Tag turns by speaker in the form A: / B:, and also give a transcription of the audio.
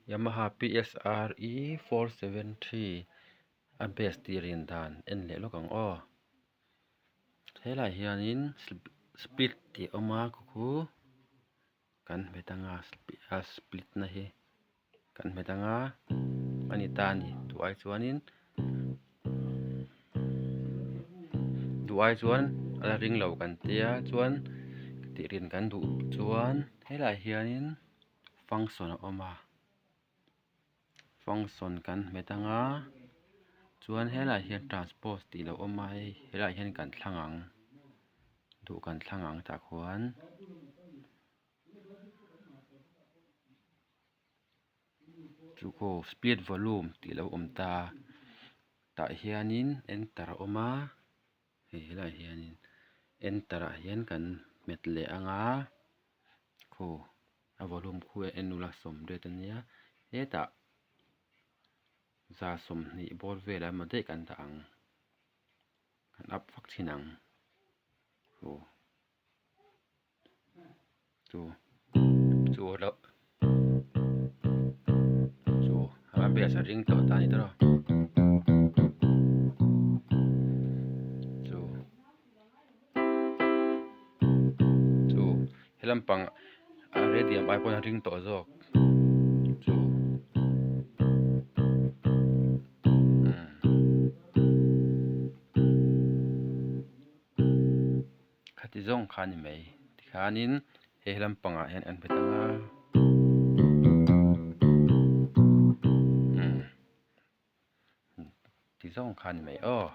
A: Yamaha PSRE 473 a bass tih rin dan en leh lawk ang aw. Helaiah hianin split tih a awm a khu khu kan hmet anga a split na hi kan hmet anga a ni ta a ni duh ai chuanin duh ai chuan a la ring lo kan tia chuan tih rin kan duh chuan helaiah hianin function a awm a function kan hmet anga chuan helaiah hian transpose tih lo awm a hei helaiah hian kan thlang ang duh kan thlang ang tah khuan. Chu aw split volume tih lo awm ta a tah hianin enter a awm a hei helaiah hianin enter ah hian kan hmet leh ang a khaw a volume khu en ula sawmriat ania hetah 20 bawr velah emaw daih kan dah ang kan up vak thin ang aw. Chu chu loh chu a base a ring tawh ta a ni tawh a chu chu he lampang a radium ai pawn a ring tawh zawk chu. Khati zawng kha a ni mai tikhanin he lampangah hian an hmet ang a umm ti zawng kha a ni mai aw.